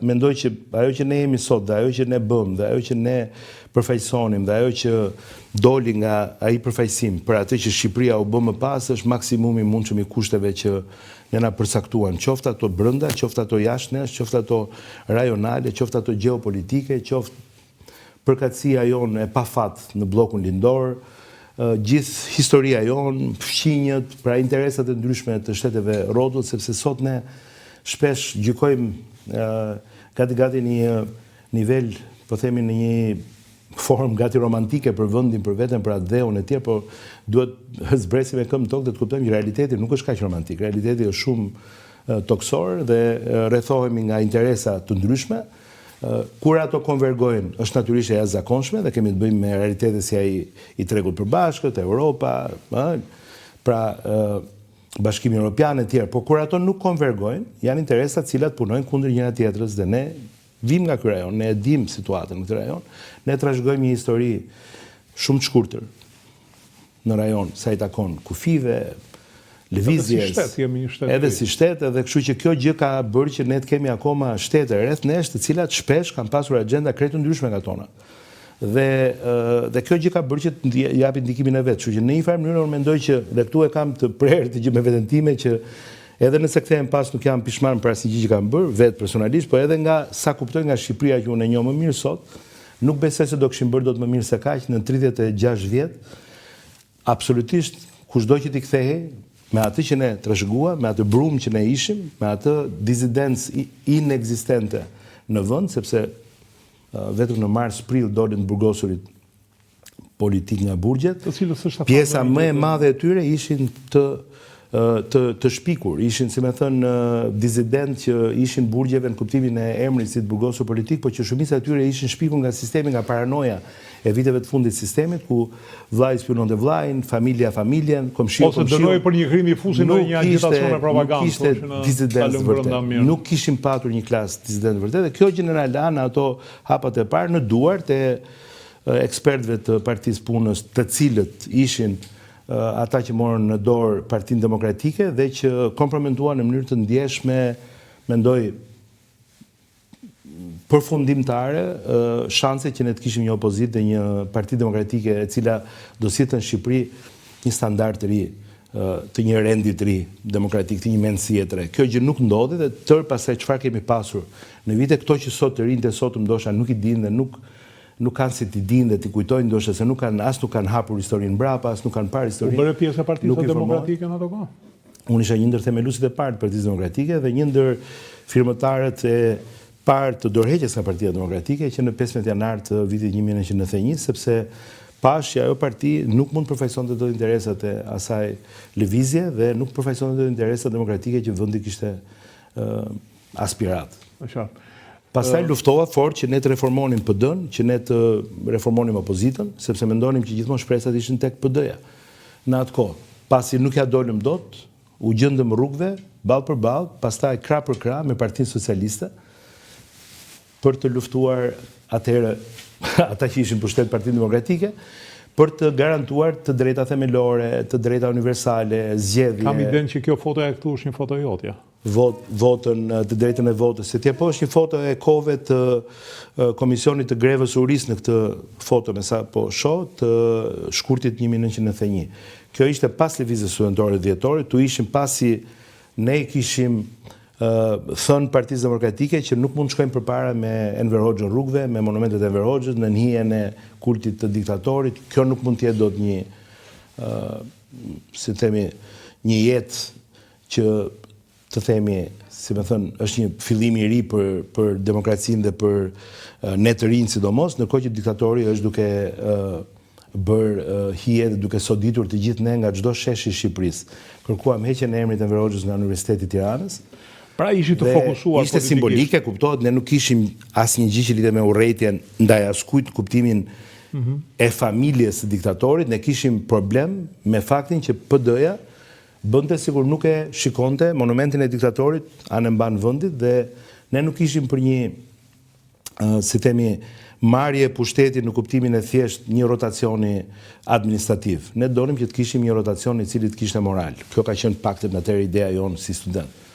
Mendoj që ajo që ne jemi sot dhe ajo që ne bëmë dhe ajo që ne përfaqësonim dhe ajo që doli nga ai përfaqësim për atë që Shqipëria u bë më pas është maksimumi i mundshëm i kushteve që ne na përcaktuan, qoftë ato brenda, qoftë ato jashtë nesh, qoftë ato rajonale, qoftë ato gjeopolitike, qoftë përkatësia jonë e pafat në bllokun lindor, gjithë historia jonë, fqinjët, pra interesat e ndryshme të shteteve rrotull, sepse sot ne shpesh gjykojmë gati gati në një nivel, po themi në një formë gati romantike për vendin, për veten, për atdheun e tjerë, po duhet zbresim me këmbë në tokë dhe të kuptojmë që realiteti nuk është kaq romantik. Realiteti është shumë tokësor dhe rrethohemi nga interesa të ndryshme. Kur ato konvergojnë, është natyrisht e jashtëzakonshme dhe kemi të bëjmë me realitete si ai i tregut përbashkët, Europa, ë, pra Bashkimi Evropian e tjerë, por kur ato nuk konvergojnë, janë interesa të cilat punojnë kundër njëra tjetrës dhe ne vijmë nga ky rajon, ne e dimë situatën në këtë rajon, ne trashëgojmë një histori shumë të shkurtër në rajon sa i takon kufijve, lëvizjes. Edhe si shtet jemi një shtet. Edhe si shtet, edhe kështu që kjo gjë ka bërë që ne të kemi akoma shtete rreth nesh, të cilat shpesh kanë pasur agjenda krejt të ndryshme nga tona. Dhe dhe kjo gjë ka bërë që të japi ndikimin e vet. Kështu që në një farë mënyrë unë mendoj që dhe këtu e kam të prerë këtë gjë me veten time që edhe nëse kthehem pas nuk jam pishman për asnjë gjë që kam bërë vetë personalisht, po edhe nga sa kuptoj nga Shqipëria që unë e njoh më mirë sot, nuk besoj se do kishim bërë dot më mirë se kaq në 36 vjet. Absolutisht, kushdo që t'i kthehej, me atë që ne trashëguam, me atë brumë që ne ishim, me atë dizidencë inekzistente në vend, sepse vetëm në mars prill dolën të burgosurit politikë nga burgjet. Pjesa më e madhe e tyre ishin të të të shpikur, ishin si me thënë dizidentë që ishin burgjeve në kuptimin e emrit si të burgosur politik, por që shumica e tyre ishin shpikur nga sistemi, nga paranoja e viteve të fundit të sistemit, ku vllai spiunonte vllain, familja familjen, komshiu komshiun. Ose dënohej për një krim i fusin në një agjitacion e propagandë, nuk ishte dizidencë të vërtetë. Nuk kishim patur një klasë dizidentë të vërtetë dhe kjo gjë na la në ato hapat e parë në duart e ekspertëve të Partisë Punës, të cilët ishin ata që morën në dorë Partinë Demokratike dhe që kompromentuan në mënyrë të ndjeshme, mendoj, përfundimtare shanset që ne të kishim një opozitë dhe një parti demokratike e cila do sillte në Shqipëri një standard të ri, të një rendi të ri demokratik, të një mendësie të re. Kjo gjë nuk ndodhi dhe tërë pastaj çfarë kemi pasur në vite, këto që sot të rinjtë e sotëm ndoshta nuk i dinë dhe nuk nuk kanë si t'i dinë dhe t'i kujtojnë ndoshta se nuk kanë as nuk kanë hapur historinë mbrapa, as nuk kanë parë historinë. U bëre pjesë e Partisë Demokratike në ato kohë? Unë isha një ndër themeluesit e parë të Partisë Demokratike dhe një ndër firmëtarët e parë të dorëheqjes nga Partia Demokratike që në 15 janar të vitit 1991, sepse pashë që ajo parti nuk mund të përfaqësonte dot interesat e asaj lëvizje dhe nuk përfaqësonte dot interesat demokratike që vendi kishte aspiratë. Pastaj luftova fort që ne të reformonim PD-në, që ne të reformonim opozitën, sepse mendonim që gjithmonë shpresat ishin tek PD-ja. Në atë kohë, pasi nuk ia dolëm dot, u gjendëm rrugëve, ballë për ballë, pastaj krah për krah me Partinë Socialiste, për të luftuar atëherë ata që ishin pushtet Partinë Demokratike, për të garantuar të drejta themelore, të drejta universale, zgjedhje. Kam idenë që kjo fotoja këtu është një foto jotja. Votën, të drejtën e votës etj. Po është një foto e kohëve të Komisionit të Grevës së Urisë në këtë foto me sa po shoh të shkurtit 1991. Kjo ishte pas lëvizjes studentore të dhjetorit, tu ishim pasi ne i kishim thënë Partisë Demokratike që nuk mund të shkojmë përpara me Enver Hoxhën rrugëve, me monumentet e Enver Hoxhës, nën hijen e kultit të diktatorit, kjo nuk mund të jetë dot një si themi, një jetë që të themi, si me thënë, është një fillim i ri për, për demokracinë dhe për ne të rinj sidomos, ndërkohë që diktatori është duke bërë hije dhe duke soditur të gjithë ne nga çdo shesh i Shqipërisë. Kërkuam heqjen e emrit Enver Hoxhës nga Universiteti i Tiranës. Pra ishit të fokusuar Ishte simbolike, kuptohet, ne nuk kishim asnjë gjë që lidhej me urrejtjen ndaj askujt në kuptimin mm -hmm. e familjes së diktatorit, ne kishim problem me faktin që PD-ja Bënte sikur nuk e shikonte monumentin e diktatorit anembanë vendit dhe ne nuk ishim për një, si themi, marrje pushteti në kuptimin e thjeshtë një rotacioni administrativ. Ne donim që të kishim një rotacion i cili të kishte moral. Kjo ka qenë paktën atëherë ideja jonë si studentë.